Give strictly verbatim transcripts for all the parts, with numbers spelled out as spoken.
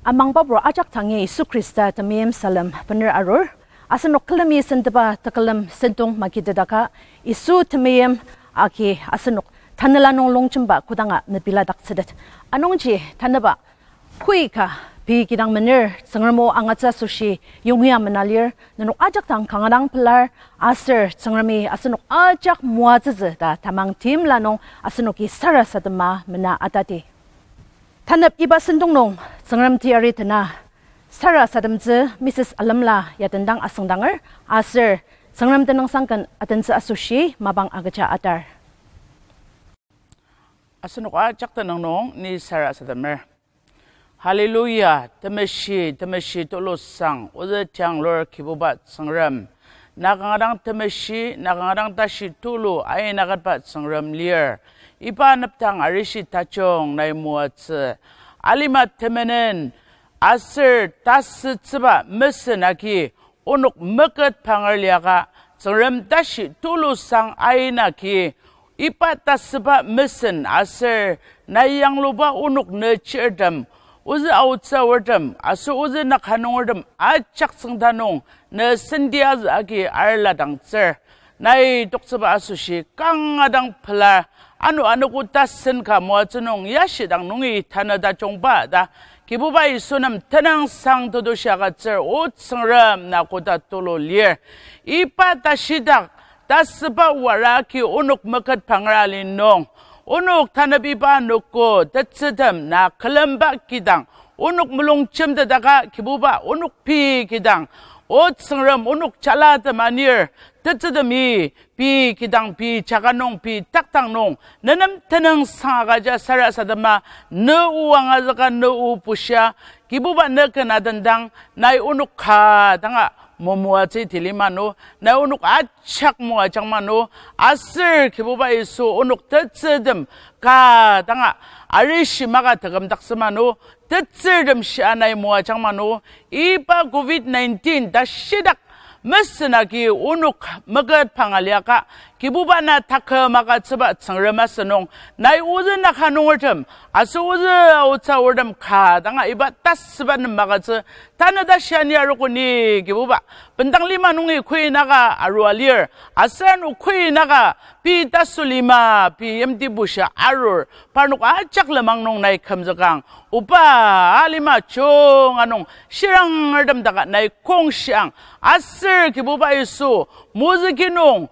Amangbabur ajak tangi Yisu Khrista temeim salem bener arur. Asenok külemi senteba tekülem sentong magitetaka Yisu temeim agi asenok tanela nung longjemba kodanga mepiladaktsütet. Anungji tanüba koi ka pei kidang mener Tsüngrem o angatsü asoshi yongya mena lir, nenok ajak dang kanga dang pelar, aser Tsüngremi asenok ajak moatsütsü ta tamang timla nung asenoki sarasadema mena atati. Tanep iba sentong nung Tsüngrem teyari tena sarasademtsü Mrs. Alemla ya tendang asüngdanger, aser Tsüngrem tenüngsang ken atentsü asoshi mapang agüja atar. Asenok ajak tenüng nung ni sarasademer. Hallelujah, temeshi, temeshi tulu sang, ozü janglur Kibuba Tsüngrem. Na kanga dang temeshi, na kanga dang tashi tulu, aina katba Tsüngrem lir. Iba nepdang arishi tajung nai moatsü. Alima temenen, aser tasütsüba mesen agi, onok meket panger liaka, Tsüngrem tashi tulu sang aina agi, iba tasüba mesen aser nai yangluba onok ne chirtem, ozü aotsü aortem, aser ozü naka nungertem ajak tsüngda nung ne senti azü agi arladangtsür. Nai toktsüba asoshi kanga dang pelar, ano anogo tasen ka moatsü nung yashidang nungi tanü tajungba ta Kibuba Yisu nem tenüngsang tetushi agütsür. O Tsüngrem, na koda tulu lir. Iba tashidak, tasüba wara agi onok meket panger ali nung, onok tanep iba anogo tetsürtem na külemba kidang, onok mulungjemtetaka Kibuba onok pei kidang, O Tsüngrem, onok jalatem anir, tetsürtemi pei kidang, pei jaka nung, pei takdang nung, nenem tenüngsang agüja sarasadema, ne o angazüka, ne o bushia, Kibuba ne ken atendang, nai onok ka danga momoatsü tili manu, nai onok ajak moajang manu, aser Kibuba Yisu onok tetsürtem ka danga arishi maka tekümdaktsü manu, tetsürtem shia nai moajang manu, iba covid nineteen tashidak mesen agi onok meket pangaliaka, Kibuba na taküm agütsüba Tsüngrem asünung, nai ozü naka nungertem, aser ozü aotsü aortem ka danga iba tasüba nem agütsü, tanü ta shia ni arogo ni Kibuba, bendang lima nungi koi naka arua lir, aser ano koi naka pei tasu lima, pei yimti bushia arur, parnok ajak lenmang nung nai kümzükang, oba alima junga nung shirangertem daka nai kongshiang, aser Kibuba Yisu, mozüki nung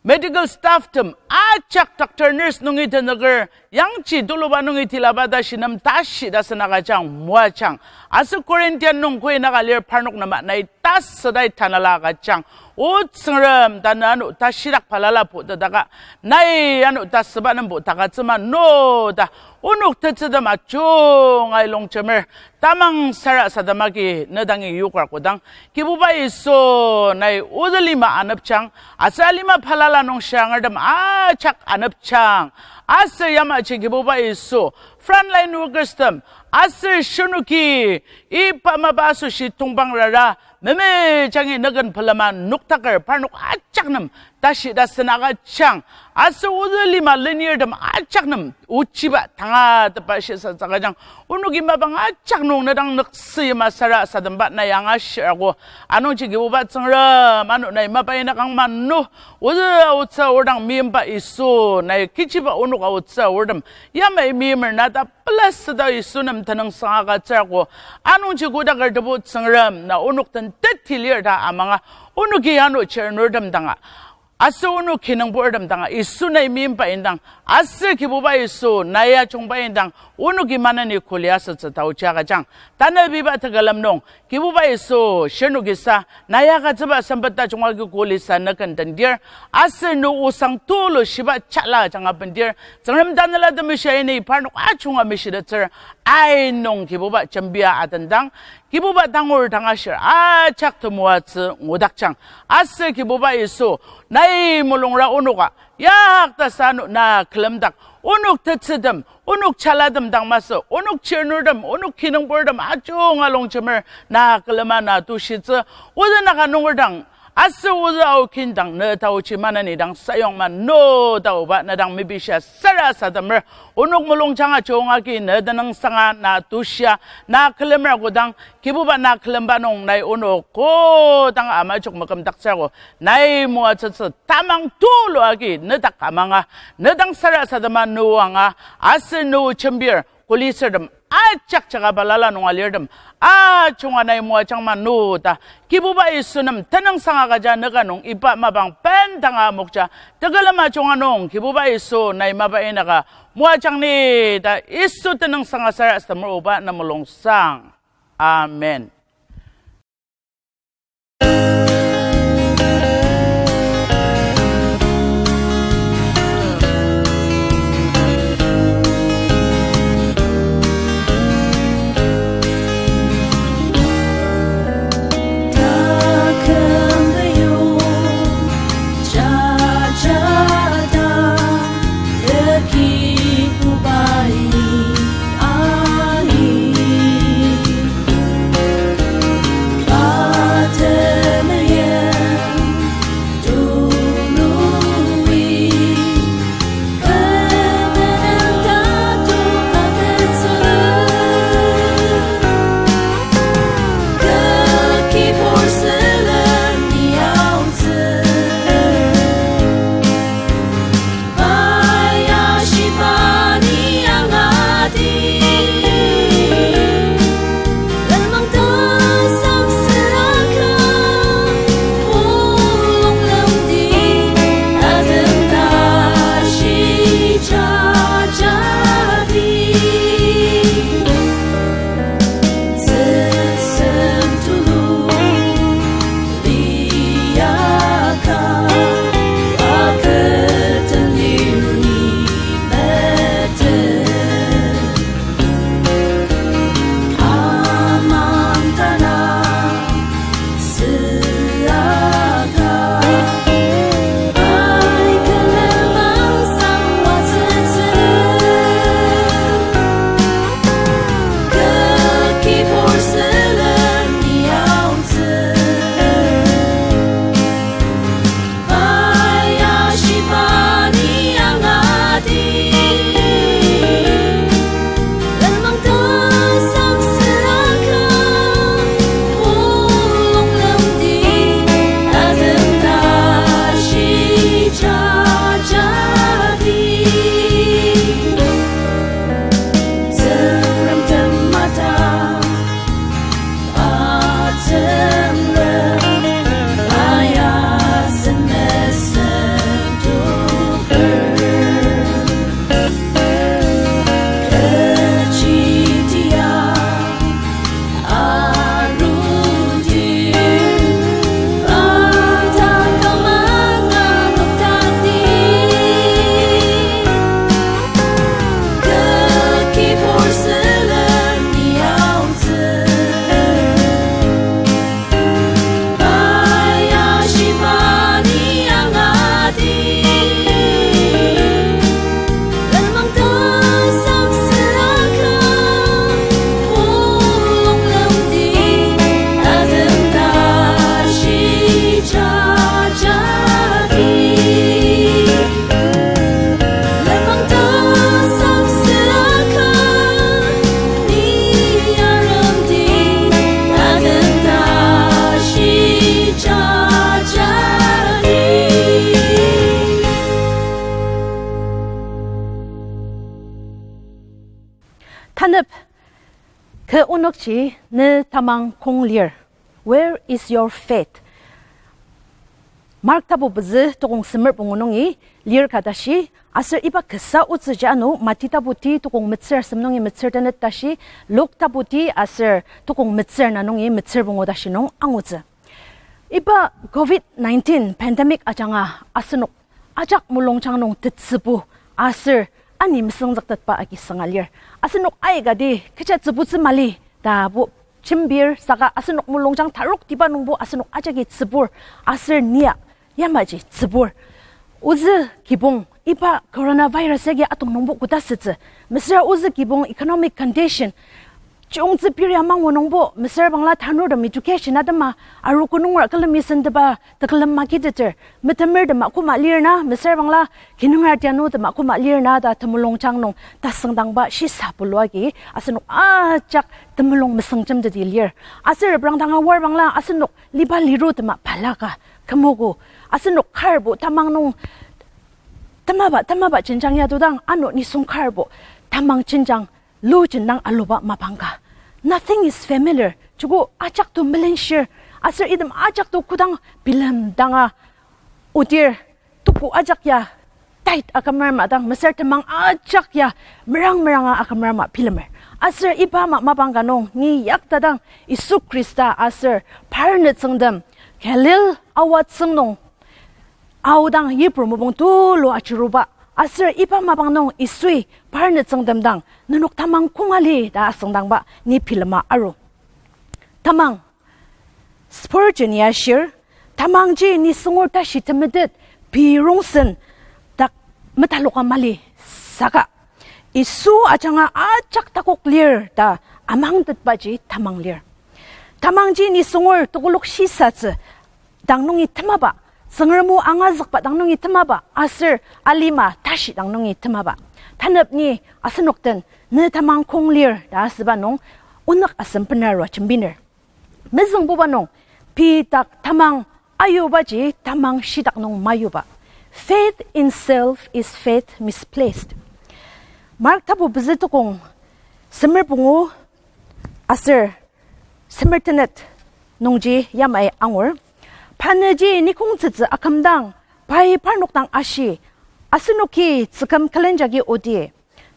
medical staff tem ajak doctor, nurse nungi tenzüker, yangji tuluba nungi tilaba tashi nem tashi tasen agüjang moajang. Aser quarantine nung koi naka lir parnok nema nai tasüdai tanela agüjang. O Tsüngrem, tanü ano tashidak balala putetaka, nai ano tasüba nembo takütsüma no ta, onok tetsürtem ajungai longjemer, tamang sarasadem agi ne dangi yokar kodang, Kibuba Yisu, nai ozü lima anepjang, aser alima balala nung shirangertem ajak anepjang, aser yamaji Kibuba Yisu, frontline workers tem, aser shirnoki, iba mapa asoshi tongpang rara, memejangi neken pelema noktaker parnok ajak nem tashi tasen agüjang, aser ozü lima lenirtem ajak nem ochiba tangatetba shisatsü agüjang, onoki mapang ajak nung ne dang nüksü yima sarasademba nai angashir ako. Anungji Kibuba Tsüngrem, ano nai mapa inakang manu, ozü aotsü aordang meimba Yisu, nai kechiba onok aotsü aortem yamai meimer na ta pelasüda Yisu nem tenüngsang agütsür ako. Anungji kodaker Tebu Tsüngrem, na onok den teti lir ta amanga, onoki ano chirnurtem danga, aser onok kinungburtem danga Yisu nai meimba indang, aser Kibuba Yisu nai ajungba indang, onoki maneni kuli asütsü taoji agüjang. Tanü biba tekülem nung, Kibuba Yisu, shirnokisa nai agütsüba sempet tajung agi kulisa ne ken tendir, aser ne osang tulu shiba jala ajanga bendir, Tsüngrem Tanela Temeshi aini parnok ajunga meshitettsür, ai nung Kibuba jembia atendang, Kibuba tangur tangashir ajak temoatsü ngudakjang, aser Kibuba Yisu, nai mulungra onoka yaktasa ano na külemdak, onok tetsürtem, onok jalatem dang masü, onok chirnurtem, onok kinungburtem ajunga longjemer na külema na tushitsü, ozü naka nunger dang Aser ozü aokindang ne taochi maneni dang sayongma no taoba ne dang mepishia sarasademer. Onok mulungjanga chunga ki ne tenüngsanga na tushia, na külemer kodang, Kibuba na külemba nung nai onok kodang ama chok mekümdaktsüogo. Nai moatsütsü tamang tulu agi ne dak amanga, ne dang sarasadema nuanga, aser nu jembir, kuli sürtem, ajak jaka balala nunga lirtem, ajunga nai moajangma nu ta, Kibuba Yisu nem tenüngsanga kaja neka nung iba mapang bendanga mokja, tekülema junga nung Kibuba Yisu nai mapa inaka moajang ni ta Yisu tenüngsanga sarasademer oba ne mulungsang. Amen. Tanep, kü onokji ne tamang kong lir. Where is your faith? Mark tapu pezü tokong semer pungu nungi lir ka tashi, aser iba kasa otsüji ano Mati tapu ti tokong metsür asem nungi metsür tenet tashi, Luk tapu ti aser tokong metsür na nungi metsür pungu tashi nung angutsü. Iba covid nineteen pandemic ajanga asenok ajak mulungjang nung tetsübu aser ani mesüngzüktetba agi sanga lir. Asenok aikati kecha tsübutsü mali ta bo jembir saka asenok mulungjang taroktiba nungbo asenok ajaki tsübur aser nia yamaji tsübur. Ozü kibong iba coronavirus agi atong nungbo koda sütsü. Mesüra ozü kibong economic condition chiyungtsü piri amangu nungbo, mesüra bangla tanurtem education atema, arogo nunger külemi sendeba tekülem makiteter, metemertema koma lir na, mesüra bangla kinungra tianutema koma lir na ta temulungjang nung tasüngdangba shisa pulu agi, asenok ajak temulung mesengjemteti lir. Aser reprangdang aor bangla asenok liba lirutema balaka kümogo. Asenok karbo tamang nung temaba, temaba jenjang yatodang, ano nisung karbo tamang jenjang lu jendang aluba mapang ka. Nothing is familiar. Joko ajak to melenshir. Aser item ajak to kodang bilemdanga odir, toko ajak ya tight akümer madang, mesüra temang ajak ya merang meranga akümer ma bilemer. Aser iba ama mapang ka nung ni yaktadang Yisu Khrista aser par nütsüngtem Galil awatsüng nung aodang Hebrew mopung tulu achiruba, aser iba mapang nung Yisui par nütsüngtem dang, nenok tamang kong ali ta asüngdangba ni bilema aru. Tamang, Spurgeon ya shir, tamangji nisungur tashi temetet, pei rongsen dak metaloka mali saka, Yisu ajanga ajak takok lir ta amangtetbaji tamang lir. Tamangji nisungur tokolok shisatsü dang nungi temaba, Tsüngrem o angazükba dang nungi temaba, aser alima tashi dang nungi temaba. Tanep ni asenok den ne tamang kong lir ta asüba nung, onük asem benarua jembiner. Mezüngbuba nung, pei dak tamang ayubaji tamang shitak nung mayuba. Faith in self is faith misplaced. Mark tapu pezü tukong semer pungu aser semer tenet nungji yamai angur. Panüji nikongtsütsü akümdang, pai parnok dang ashi, asenoki tsüküm külen jagi odi.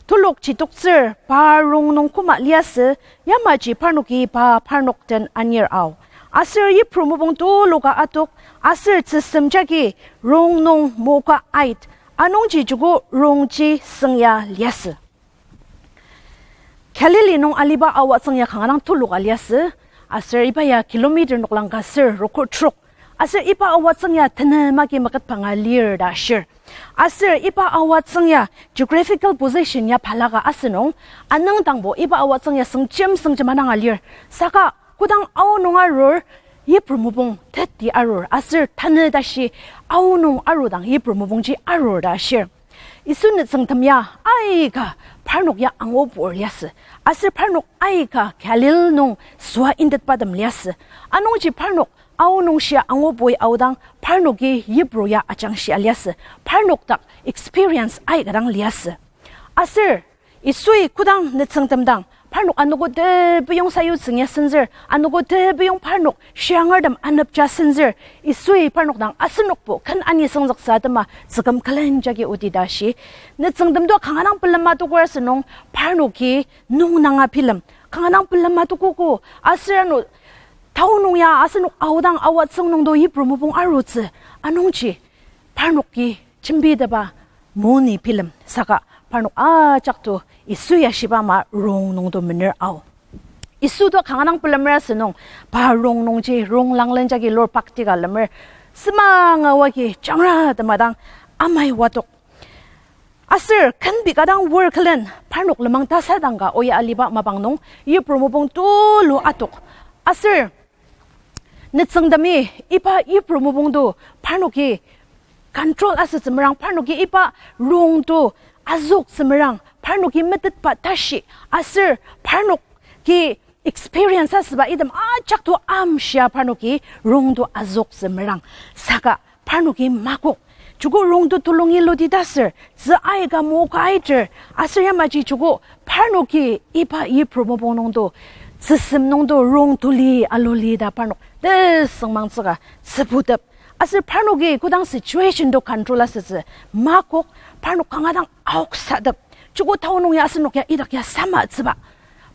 Tulokji toktsür pa rong nung koma liasü, yamaji parnoki pa parnok den anir ao. Aser Hebrew mopung tuluka atok, aser tsüsem jagi rong nung moka ait, anungji joko rongji süngya liasü. Galilee nung aliba awatsüng ya kanga dang tuluka liasü, aser iba ya kilometer noklang ka ser rokür trok. Aser iba awatsüng ya tenema ki maketpanga lir ta ashir. Aser iba awatsüng ya geographical position ya balaka asünung, anüngdangbo iba awatsüng ya süngjem süngjem adanga lir. Saka kodang aonung arur, Hebrew mopung teti arur, aser tanü tashi aonung arudang Hebrew mopungji arur ta ashir. Yisu nütsüngtem ya aika parnok ya angobur liasü, aser parnok aika Galil nung süa intetbatem liasü. Anungji parnok aonung shia angobui aodang parnoki Hebrew ya ajangshia liasü, parnok dak experience aika dang liasü. Aser Yisui kodang nütsüngtem dang, parnok anogo tebiyong sayutsüng ya senzür, anogo tebiyong parnok shirangertem anepja senzür, Yisui parnok dang asenokbo ken ani süngzüksa atema tsüküm külen jagi odi ta shi. Nütsüngtem to kanga dang pelema tokur asünung, parnoki nungnanga bilem kanga dang pelema tokogo, aser ano tao nung ya asenok aodang awatsüng nungdo Hebrew mopung arutsü, anungji parnoki jembiteba moni bilem saka parnok ajak to Yisu ya shiba ama rong nungdo mener ao. Yisu to kanga dang pelemer asünung, pa rong nungji rong langlen jagi lur paktika lemer, semanga wagi jangra tema dang amai watok. Aser kenbi ka dang wor külen parnok lenmang tasadang ka oya aliba mapang nung Hebrew mopung tulu atok. Aser nütsüngtemi iba Hebrew mopung to parnoki control asütsü merang, parnoki iba rong to azüktsü merang, parnoki metetba tashi, aser parnoki experience asüba item ajak to amshia parnoki rong to azüktsü merang. Saka parnoki makok. Joko rong to tulungi ludi ta ser, tzü aika moka aiter, aser yamaji joko parnoki iba Hebrew mopung nungdo, tzüsem nungdo rong tuli aluli ta parnok tesüngmangtsüka tsübutep. Aser parnoki kodang situation to control asütsü makok, parnok kanga dang aoksadep. Joko tao nung ya asenok ya idak ya samatsüba.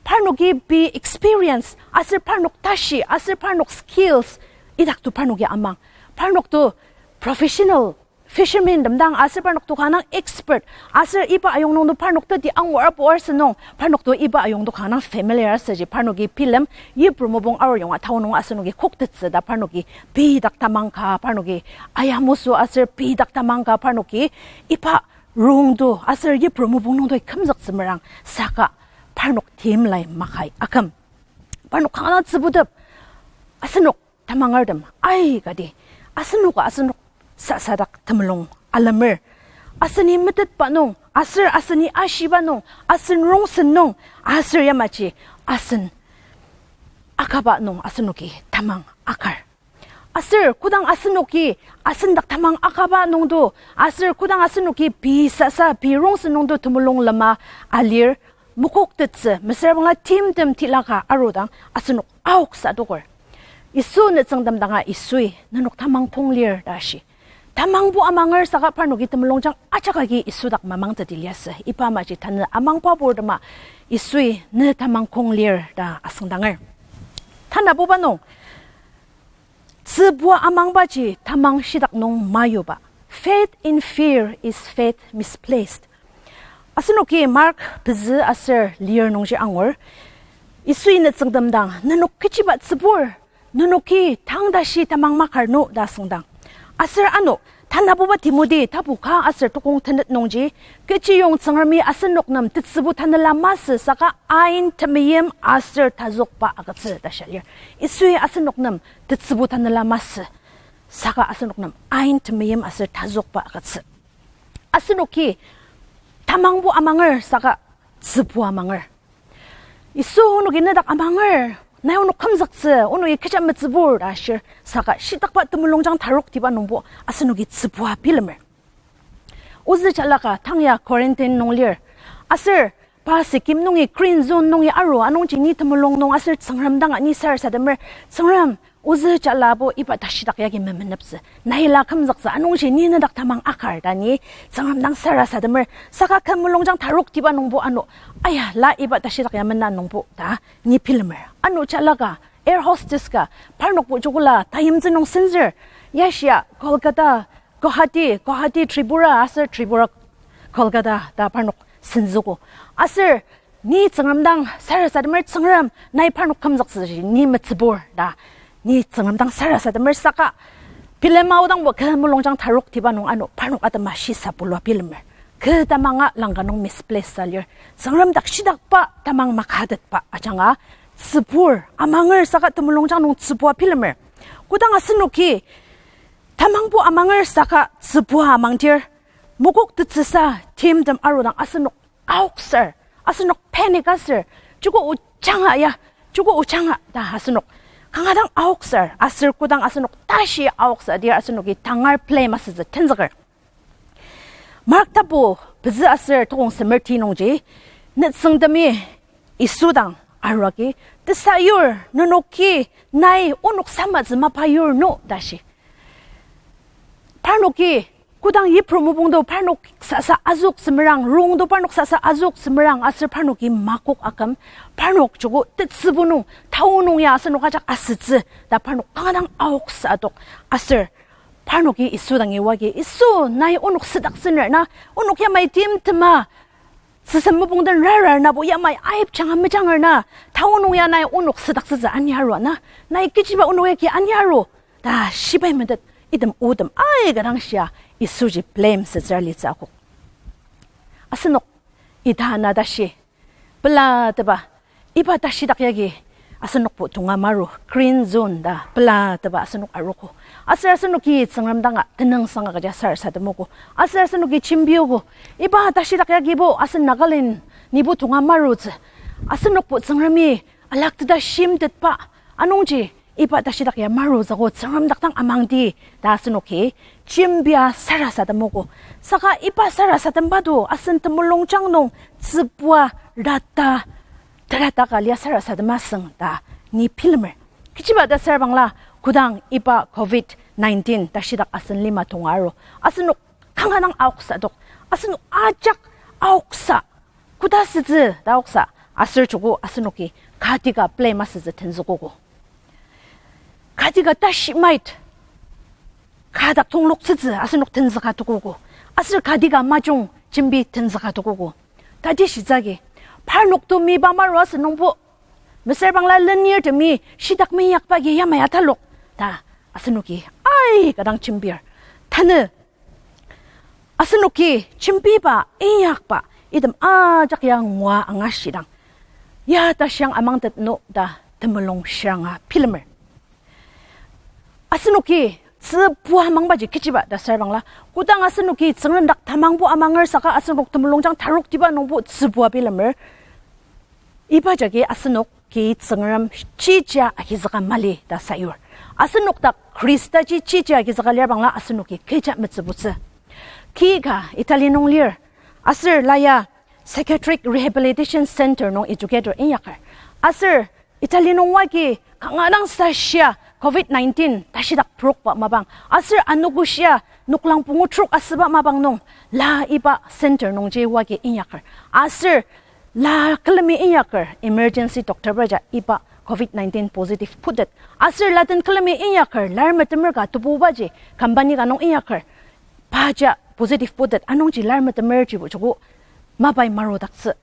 Parnoki pei experience, aser parnok tashi, aser parnok skills, idak to parnok ya amang. Parnok to professional fishermen tem dang, aser parnok to kanga dang expert, aser iba ayong nungdo parnok teti angur apu arsü nung, parnok to iba ayong to kanga dang familiar asüji parnoki bilem, Hebrew mopung arur yonga tao nung asenoki koktettsü ta parnoki pei dak tamang ka parnoki ayamoso aser pei dak tamang ka parnoki iba rong to aser Hebrew mopung nungdo kümzüktsü merang saka parnok timlai makai aküm. Parnok kanga tsübutep, asenok tamangertem aikati, asenoka asenok sasadak temulung alemer. Aseni metetba nung, aser aseni ashiba nung, asen rongsen nung, aser yamaji asen akaba nung asenoki tamang akar. Aser kodang asenoki asen dak tamang akaba nungdo, aser kodang asenoki pei sasa, pei rongsen nungdo temulung lema alir, mokoktettsü, mesüra bangla timtem tilaka arudang asenok aoksa adoker. Yisu nütsüngtem danga Yisui, nenok tamang kong lir ta ashi. Tamangbo amanger saka parnoki temulungjang ajak agi Yisu dak mamangteti liasü. Iba amaji tanü amangba purtema Yisui ne tamang kong lir ta asüngdanger. Tanabuba nung, tsübua amangbaji tamang shitak nung mayuba. Faith in fear is faith misplaced. Asenoki Mark pezü aser lir nungji angur, Yisui nütsüngtem dang, nenok kechiba tsübur, nenoki tang tashi tamang makar no ta asüngdang. Aser ano, tanabuba Timoti tapu ka aser tukong tenet nungji, kechiyong Tsüngremi asenok nem tetsübu tanela masü saka ain temeim aser tazükba agütsü ta shia lir. Yisui asenok nem tetsübu tanela masü saka asenok nem ain temeim aser tazükba agütsü. Asenoki tamangbo amanger saka tsübua amanger. Yisu onoki nedak amanger, nai onok kümzüktsü, onoki kecha metsübur ta ashir, saka shitakba temulungjang taroktiba nungbo asenoki tsübua bilemer. Ozü jalaka tang ya quarantine nung lir. Aser pa Sikkim nungi green zone nungi aru anungji ni temulung nung aser Tsüngrem danga ni sarasademer, Tsüngrem, ozü jalabo iba tashidak yagi memeneptsü, naila kümzüktsü, anungji ni nedak tamang akar ta ni Tsüngrem dang sarasademer, saka kü mulungjang taroktiba nungbo ano, aya, la iba tashidak ya mena nungbo ta ni bilemer. Ano jalaka air hostess ka parnokbo joko la tayimtsü nung senzür, yashia Kolkata, Guwahati, Guwahati, Tripura, aser Tripura, Kolkata ta parnok senzüogo. Aser ni Tsüngrem dang sarasademer, Tsüngrem, nai parnok kümzüktsüji ni metsübur ta ni Tsüngrem dang sarasademer saka, bilema aodangbo kü mulungjang taroktiba nung ano parnok atema shisa bulua bilemer. Kü tamanga langka nung misplace sa lir. Tsüngrem dak shidakba tamang makatetba ajanga tsübur amanger saka temulungjang nung tsübua bilemer. Kodang asenoki tamangbo amanger saka tsübua amangdir, mokoktettsüsa timtem arudang asenok aoksar, asenok panic aser, joko ojanga ya, joko ojanga ta asenok kanga dang aoksar, aser kodang asenok tashi aoksa dir asenoki tangar blame asütsü tenzüker. Mark tapu pezü aser tokong semer ti nungji, nütsüngtemi Yisu dang arua agi, tesayur, nenoki nai onok samatsü mapa yur no ta shi. Parnoki kodang yipru mopungdo parnok sasa azüoktsü merang, rongdo parnok sasa azüoktsü merang aser parnoki makok aküm, parnok joko tetsübu nung, tao nung ya asenok ajak asütsü ta parnok kanga dang aoksa adok aser parnoki Yisu dangi oa agi, Yisu, nai onok südaktsüner na, onok yamai timtema süsem mopung den rarar nabo yamai aipjanga mejanger na, tao nung ya nai onok südaktsütsü aniaru na, nai kechiba onok yagi aniaru ta shibai metet item otem aika dang shia Yisuji blame sütsür litsü akok. Asenok ita na tashi pelateba, iba tashidak yagi asenokbo tonga maru, green zone ta pelateba asenok arogo. Aser asenoki Tsüngrem danga tenüngsang agüja sarasademogo. Aser asenoki jembiogo. Iba tashidak yagibo asen Nagaland nibo tonga marutsü, asenokbo Tsüngremi alakteta shimtetba, anungji iba tashidak ya marutsüogo, Tsüngrem dak dang amangdi ta asenoki jembia sarasademogo. Saka iba sarasademba do asen temulungjang nung tsübua rata terata ka lia sarasadema süng ta ni bilemer. Kechiba ta sarbangla, kodang iba covid nineteen tashidak asen lima tonga aru, asenok kanga dang aoksa adok, asenok ajak aoksa, koda sütsü ta aoksa, aser joko asenoki kati ka blame asütsü tenzükogo. Kati ka tashi mait, ka dak tongloktsütsü asenok tenzüka tokogo. Aser kati ka majung jembi tenzüka tokogo. Tati shitsü agi, parnok to miba maru asü nungbo, mesüra bangla lenirtemi shitak meinyakba agi yamai atalok ta asenoki aika dang jembir. Tanü asenoki jembiba, inyakba, item ajak ya ngua angashidang, ya tashiang amangtet no ta temulung shiranga bilemer. Asenoki tsübua mangbaji kechiba ta sür bangla, kodang asenoki Tsüngrem dak tamangbo amanger saka asenok temulungjang taroktiba nungbo tsübua bilemer. Iba jagi asenoki Tsüngrem chija agizüka mali ta sayur. Asenok dak Khristaji chija agizüka lir bangla asenoki kecha metsübutsü. Ki ka Italy nung lir, aser la ya Psychiatric Rehabilitation Center nung educator inyaker. Aser Italy nung wagi kanga dang sashia covid nineteen tashidak prokba mapang, aser anogo shia noklang pungu trok asüba mapang nung, la iba center nungji wagi inyaker. Aser la külemi inyaker emergency doctor baja iba covid nineteen positive putet. Aser la den külemi inyaker lar metemer ka tebubaji company ka nung inyaker, paja positive putet anungji lar metemerjibo joko mapai marudaktsü.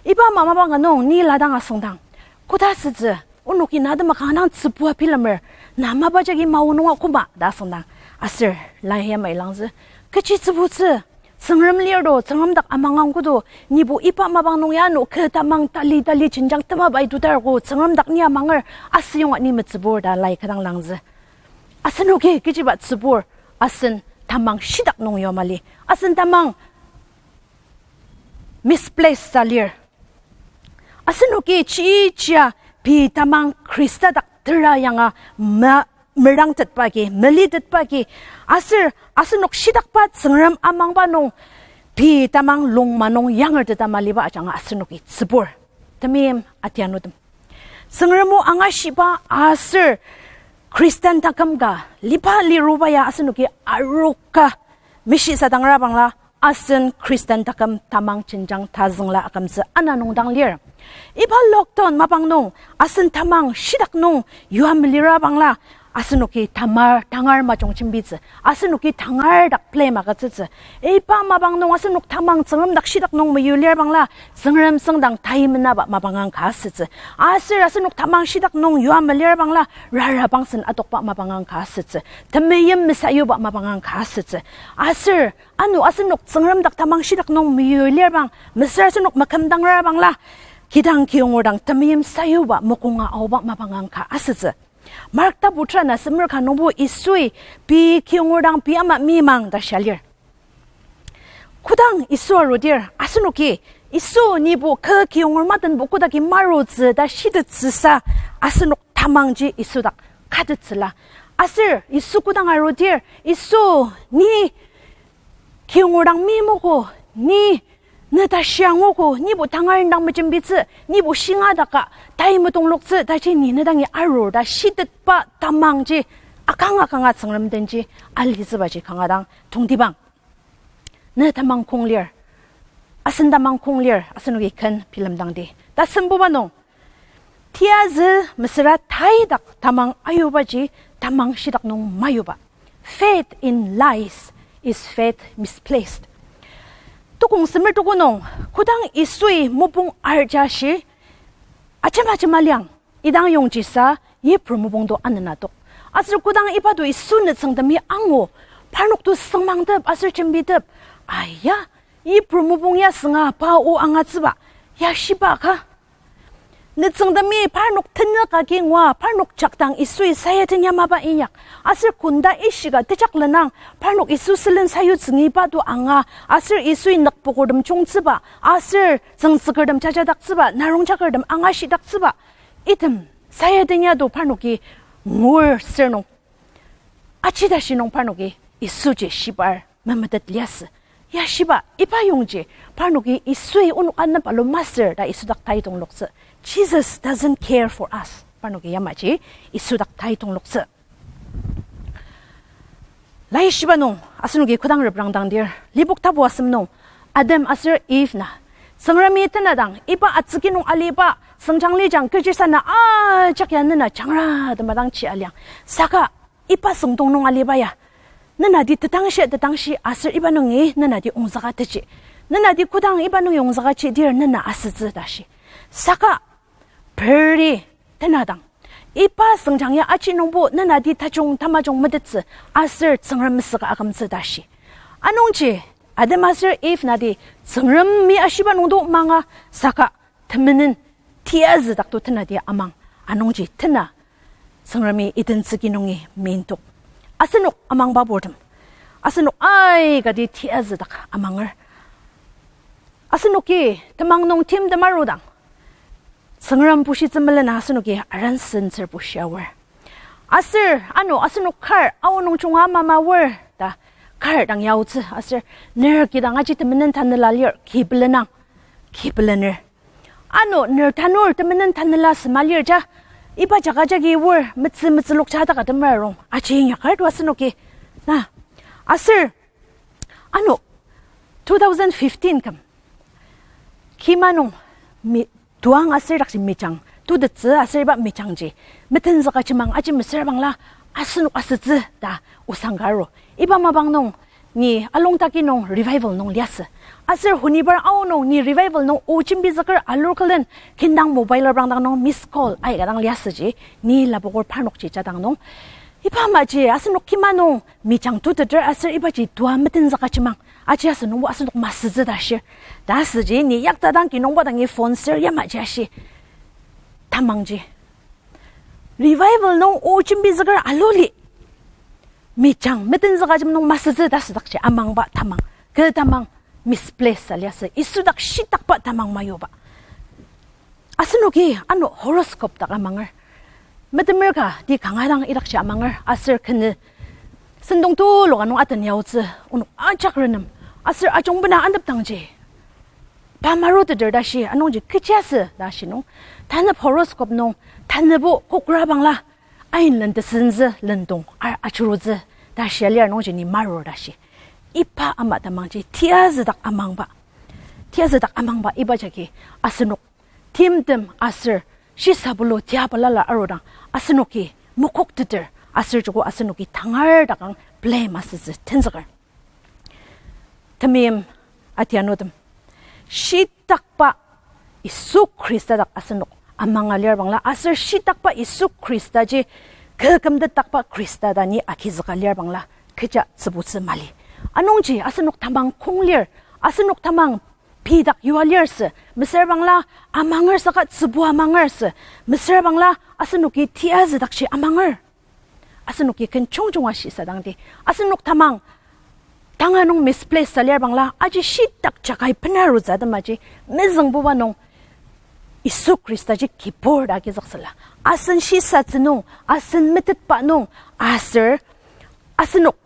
Iba ama mapang ka nung ni la dang asüngdang, koda sütsü, onoki na atema kanga dang tsübua bilemer, na mapa jagi mao nunga koma ta asüngdang. Aser la yamai langzü, kechi tsübutsü, Tsüngrem lir to, Tsüngrem dak amangang kodo, nibo iba mapang nung ya ano kü tamang tali tali jenjang tema pai tutar ko, Tsüngrem dak ni amanger, asüyonga ni metsübur ta lai kü dang langzü. Asenoki kechiba tsübur, asen tamang shitak nung yua mali, asen tamang misplaced sa lir. Asenoki chijia pei tamang Khrista dak tera yanga ma-, merangtetba agi, melitetba agi, aser asenok shitakba Tsüngrem amangba nung pei tamang lungma nung yangerteta maliba ajanga asenoki tsübur. Temeim atianutem, Tsüngrem o angashiba aser Khristan taküm ka liba liruba ya asenoki aroka meshisadangera bangla, asen Khristan taküm tamang jenjang tazüngla akümtsü ana nung dang lir. Iba lockdown mapang nung asen tamang shitak nung yua melira bangla, asenoki tamar tangar majung jembitsü, asenoki tangar dak blame agütsütsü. Iba mapang nung asenok tamang Tsüngrem dak shitak nung meyulir bangla, Tsüngrem tsüngdang tai menaba mapangang ka asütsü. Aser asenok tamang shitak nung yua melir bangla, rara pangsen atokba mapangang ka asütsü. Temeim mesayuba mapangang ka asütsü. Aser ano asenok Tsüngrem dak tamang shitak nung meyulir bang, mesüra asenok makümdangra bangla, kidang kiyongur dang temeim sayuba mokonga aoba mapangang ka asütsü. Mark tapu tera na semer ka nungbo Yisui pei kiyongur dang pei ama meimang ta shia lir. Kodang Yisu arudir, asenoki, Yisu nibo kü kiyongur matenbo kodaki marutsü ta shitettsüsa, asenok tamangji Yisu dak katettsüla. Aser Yisu kodang arudir, Yisu, ni kiyongur dang meimogo, ni ne tashi anguogo, nibo tangar indang mejembitsü, nibo shinga daka tai metongloktsü, taji ni ne dangi arur ta shitetba tamangji, akanga kanga Tsüngrem denji alitsübaji kanga dang tongtibang. Ne tamang kong lir, asen tamang kong lir, asenoki ken bilemdangdi. Tasembuba nung, tiyazü mesüra tai dak tamang ayubaji tamang shitak nung mayuba. Faith in lies is faith misplaced. Tukong semer tuko nung, kodang Yisui mopung arja shi, ajema ajema liang, idang yongjisa Yipru mopung to anena tok. Aser kodang iba to Yisu nütsüngtemi angu, parnok to süngmangtep aser jembitep. Aya, Yipru mopung ya sünga pa o angatsüba, ya shiba ka? Nütsüngtemi parnok tenük agi ngua, parnok jakdang Yisui sayatenya mapa inyak. Aser kunda ishika tejaklenang, parnok Yisu sülen sayutsüngiba to anga, aser Yisui nükpokertem jungtsüba, aser tsüngtsükertem jajadaktsüba, narongjakertem angashidaktsüba, item sayatenya to parnoki ngur sür nung, aji tashi nung parnoki Yisuji shibar memetet liasü. Ya shiba, iba yongji parnoki Yisui onok anepalo masür ta Yisu dak tai tongloktsü. Jesus doesn't care for us. Parnoki yamaji Yisu dak tai tongloktsü. Laishiba nung, asenoki kodang reprangdangdir, Lipok tapu asem nung, Adam aser Eve na, Tsüngremi tenadang, iba atsüki nung aliba, süngjang lijang kechisa na ajak ya nena jangra tema dang ji aliang. Saka, iba süngdong nung aliba ya, nenati tetangshi, tetangshi aser iba nungi nenati ongzüka teji. Nenati kodang iba nungi ongzüka jidir nena asütsü ta shi. Saka, peri tenadang, iba süngjang ya aji nungbo nenati tajung tamajung metettsü aser Tsüngrem mesüka akümtsü ta shi. Anungji, Adam aser Eve nati Tsüngremi ashiba nungdo manga saka temenen tiazü dak to tenati amang. Anungji tena Tsüngremi itentsüki nungi mindok. Asenok amangba purtem, asenok aikati tiazü dak amanger. Asenoki temang nung timtem arudang, Tsüngrem bushitsü melena asenoki aransentsür bushi aor. Aser ano asenok kar aonung junga mama aor ta kar dang yaotsü aser ner kidang aji temenen tanela lir kipelenang, kipelener. Ano ner tanur temenen tanela sema lir ja, iba jaga jagi aor metsü metsülok ja dak atemer arung aji inyaker to asenoki. Na, aser ano two thousand fifteen küm kima nung mi-, tuang aser dakji mijang tutettsü aser iba mijangji metenzüka jimang aji mesüra bangla asenok asütsü ta osang ka aru. Iba mapang nung ni Alongtaki nung revival nung liasü. Aser honibar aonung ni revival nung o jembizüker alur külen kindang mobile reprang dang nung miss call aika dang liasüji, ni lapoker parnokji jadang nung, iba amaji asenok kima nung mijang tuteter aser ibaji tua metenzüka jimang aji asenok, asenok masütsü ta shir. Ta asüji ni yaktadang kinungba dangi phone ser yamaji ashi, tamangji revival nung o jembizüker aluli mijang metenzüka jim nung masütsü ta asüdakji amangba tamang, kü tamang misplace aliasü, Yisu dak shitakba tamang mayuba. Asenoki ano horoscope dak amanger. Metemer ka ti kanga dang idakji amanger aser kenü sentong tulu ka nung aten yaotsü onok ajak renem. Aser ajungbena anepdangji pa maruteter ta shi, anungji kechiasü ta shi nung, tanep horoscope nung, tanebo kokra bangla ain len tesentsü lendong ar ajurutsü ta shia lir nungji ni marur ta shi. Iba ama tamangji tiazü dak amangba, tiazü dak amangba iba jagi asenok timtem aser shisabulu tia balala arudang asenoki mokokteter aser joko asenoki tangar dakang blame asütsü tenzüker. Temeim atianutem, shitakba Yisu Khrista dak asenok amanga lir bangla aser shitakba Yisu Khristaji kü kümtetdakba Khrista ta ni agizüka lir bangla kecha tsübutsü mali. Anungji asenok tamang kong lir, asenok tamang pei dak yua lir sü, mesüra bangla amanger saka tsübu amanger sü, mesüra bangla asenoki tiazü dakji amanger. Asenoki ken jungjunga shisadangdi, asenok tamang tanga nung misplace sa lir bangla aji shitak jakai bena arutsü atemaji mezüngbuba nung Yisu Khristaji kibur ta agizüksüla. Asen shisatsü nung, asen metetba nung, aser asenok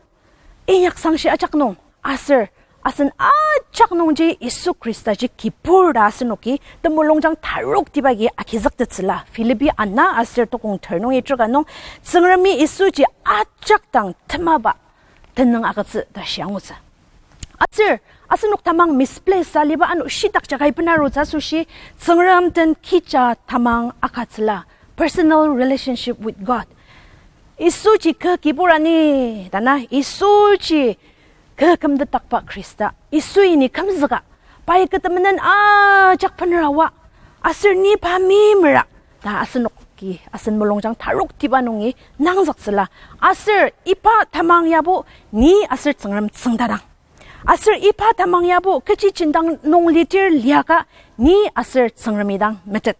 inyaksangshi ajak nung, aser asen ajak nungji Yisu Khristaji kibur ta asenoki temulungjang tarok tiba agi agizüktettsüla. Philippi ana aser tokong ter nungi terka nung, Tsüngremi Yisuji ajak dang temaba tenüng agütsü ta shi angutsü. Aser asenok tamang misplace sa liba ano shitak jakai bena arutsü asoshi, Tsüngrem den kecha tamang agütsüla, personal relationship with God. Yisuji kü kibur ani, tana Yisuji kü kümtetdakba Khrista, Yisui ni kümzüka, pai kü temenen ajak benerawa, aser ni pa mimera ta asenoki asen mulungjang tarok tiba nungi nangzüktsüla. Aser iba tamang yabo ni aser Tsüngrem tsüngdadang. Aser iba tamang yabo kechi jendang nung lidir liaka ni aser Tsüngremi dang metet.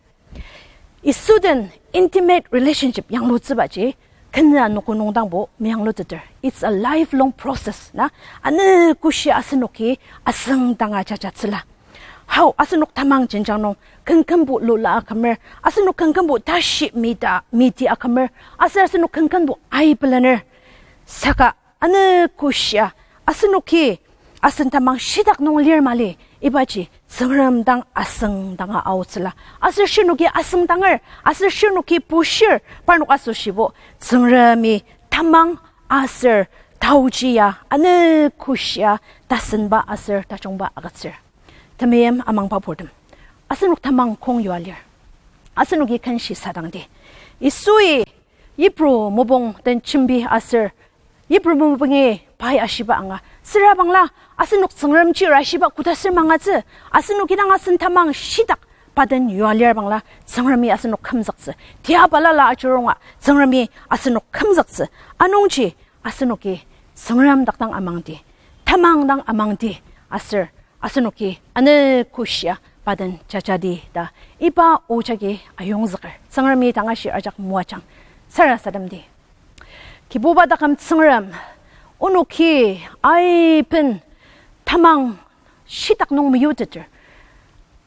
Yisu den intimate relationship yanglutsübaji kenü anogo nung dangbo meyangluteter. It's a lifelong process na, ano koshi asenoki asüngdanga jajatsüla. Hao asenok tamang jenjang nung kenkümbo lula akümer, asenok kenkümbo tashi mita miti akümer, aser asenok kenkümbo aibelener. Saka ano koshia asenoki asen tamang shitak nung lir mali, ibaji Tsüngrem dang asüngdanga aotsüla. Aser shirnoki asüngdanger, aser shirnoki bushir, parnok asoshibo Tsüngremi tamang aser taoji ya ano koshia tasenba aser tajungba agütsür. Temeim amangba purtem, asenok tamang kong yua lir. Asenoki ken shisadangdi, Yisui Yipru mopung den jembi aser Yipru mopungi pai ashiba anga, süra bangla asenok Tsüngrem chir ashiba koda ser mangatsü, asenok idang asen tamang shitak pa den yua lir bangla Tsüngremi asenok kümzüktsü. Tia balala ajuronga Tsüngremi asenok kümzüktsü. Anungji asenoki Tsüngrem dak dang amangdi, tamang dang amangdi, aser asenoki ano koshia aden jajadi ta iba o jagi ayongzüker. Tsüngremi tanga shi ajak moajang. Sarasademdi. Kibuba taküm Tsüngrem, onoki aiben tamang shitak nung meyuteter.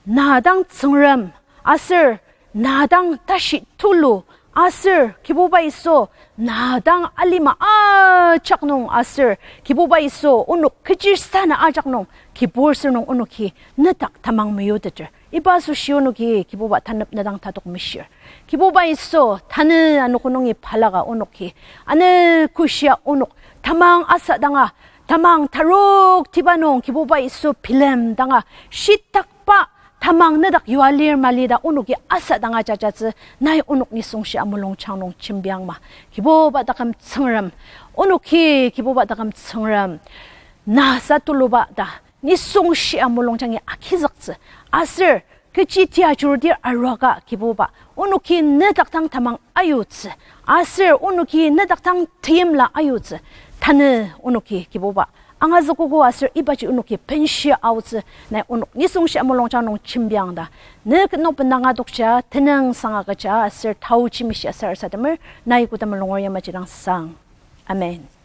Na dang Tsüngrem, aser na dang tashi tulu, aser Kibuba Yisu, na dang alima ajak nung, aser Kibuba Yisu, onok kechi sana ajak nung, kibur sür nung onoki nedak tamang meyuteter. Iba asoshi onoki Kibuba tanep na dang tatok meshir. Kibuba Yisu, tanü anogo nungi balaka onoki, ano kushia onok tamang asadanga, tamang taroktiba nung Kibuba Yisu bilemdanga, shitakba tamang nedak yua lir mali ta onoki asadanga jajatsü, nai onok nisung shia mulungjang nung jembiangma. Kibuba taküm Tsüngrem, onoki Kibuba taküm Tsüngrem, na sa tuluba ta nisung shia mulungjangi agizüktsü, aser kechi tia jurdir aruaka Kibuba, onoki nedak dang tamang ayutsü, aser onoki nedak dang teimla ayutsü, tanü onoki Kibuba angazükogo aser ibaji onoki benshi aotsü, nai onok nisung shia mulungjang nung jembiang ta, ne ketnok bendanga tokja, tenüngsang agüja aser taochi meshia sarasademer, nai koda mulungur yamaji dang sang. Amen.